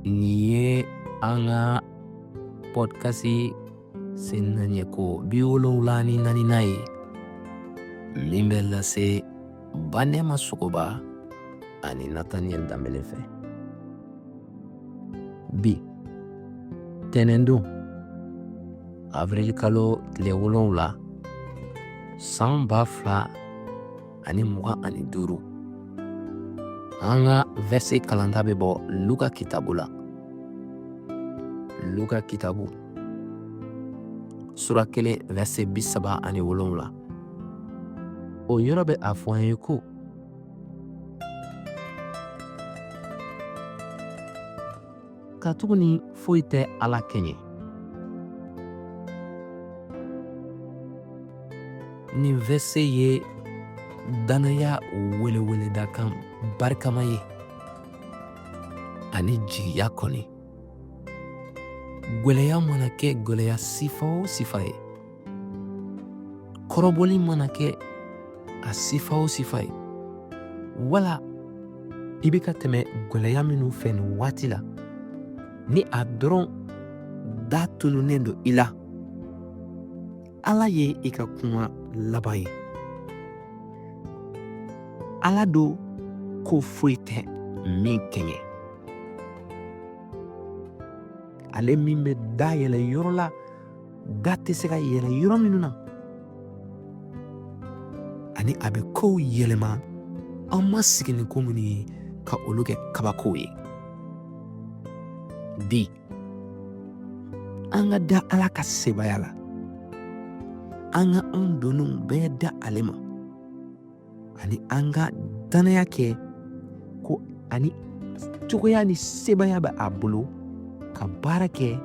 Nin ye an ka pɔdikasi sennaɲɛko 74nan ye min bɛ lase Banɛma Sogoba ani Nataniyɛli Danbele fɛ. Bi tɛnɛndon avril kalo tile 7 san 2025, an ka vɛrse kalanta bɛ bɔ Luka kitabu la. Luka kitabu sura 1 vɛrse 37. O yɔrɔ bɛ a fɔ an ye ko katuguni foyi tɛ Ala kɛɲɛ. Nin vɛrse ye dannaya weleweledakan barikama ye ani jigiya kɔni. Gwɛlɛya mana kɛ gwɛlɛya sifa o sifa ye, kɔrɔbɔli mana kɛ a sifa o sifa ye, wala i bɛ ka tɛmɛ gwɛlɛya minnu fɛ nin waati la, ni a dɔrɔn da tununnen don i la, Ala ye i ka kuma laban ye. Ala don ko foyi tɛ min kɛɲɛ. Ale min bɛ da yɛlɛ yɔrɔ la, da tɛ se ka yɛlɛ yɔrɔ minnu na, ani a bɛ kow yɛlɛma an ma sigi ni ko minnu ye ka olu kɛ kabakow ye. Bi an ka da Ala ka sebaaya la, an ka an doniw bɛɛ da ale ma, ani an ka dannaya kɛ ko ani cogoya ni sebaaya bɛ a bolo ka baara kɛ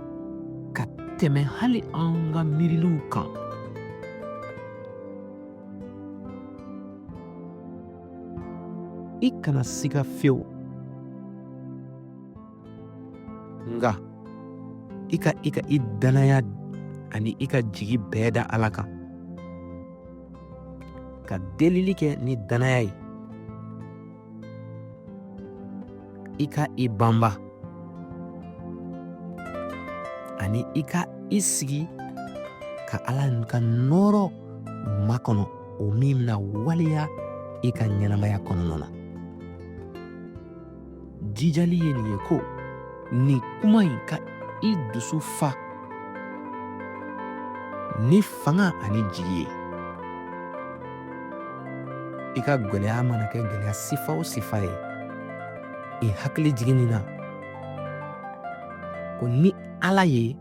ka tɛmɛ hali an ka miiriliw kan. I kana siga fewu, nka i ka i ka i dannaya ani i ka jigi bɛɛ da Ala kan, ka delili kɛ ni dannaya ye. I ka i banba ani i ka i sigi ka Ala ka nɔɔrɔ makɔnɔ, o min bɛna waleya i ka ɲɛnamaya kɔnɔna na. Jijali ye nin ye ko nin kuma in ka i dusu fa ni fanga ani jigi ye. I ka gwɛlɛya mana kɛ gwɛlɛya sifa o sifa ye, i hakili jigin nin na ko ni Ala ye,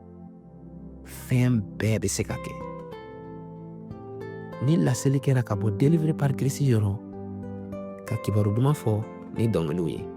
fɛn bɛɛ bɛ se ka kɛ. Ni laseli kɛra ka bɔ Délivré par Christ yɔrɔ, ka kibaru duman fɔ ni dɔnkiliw ye.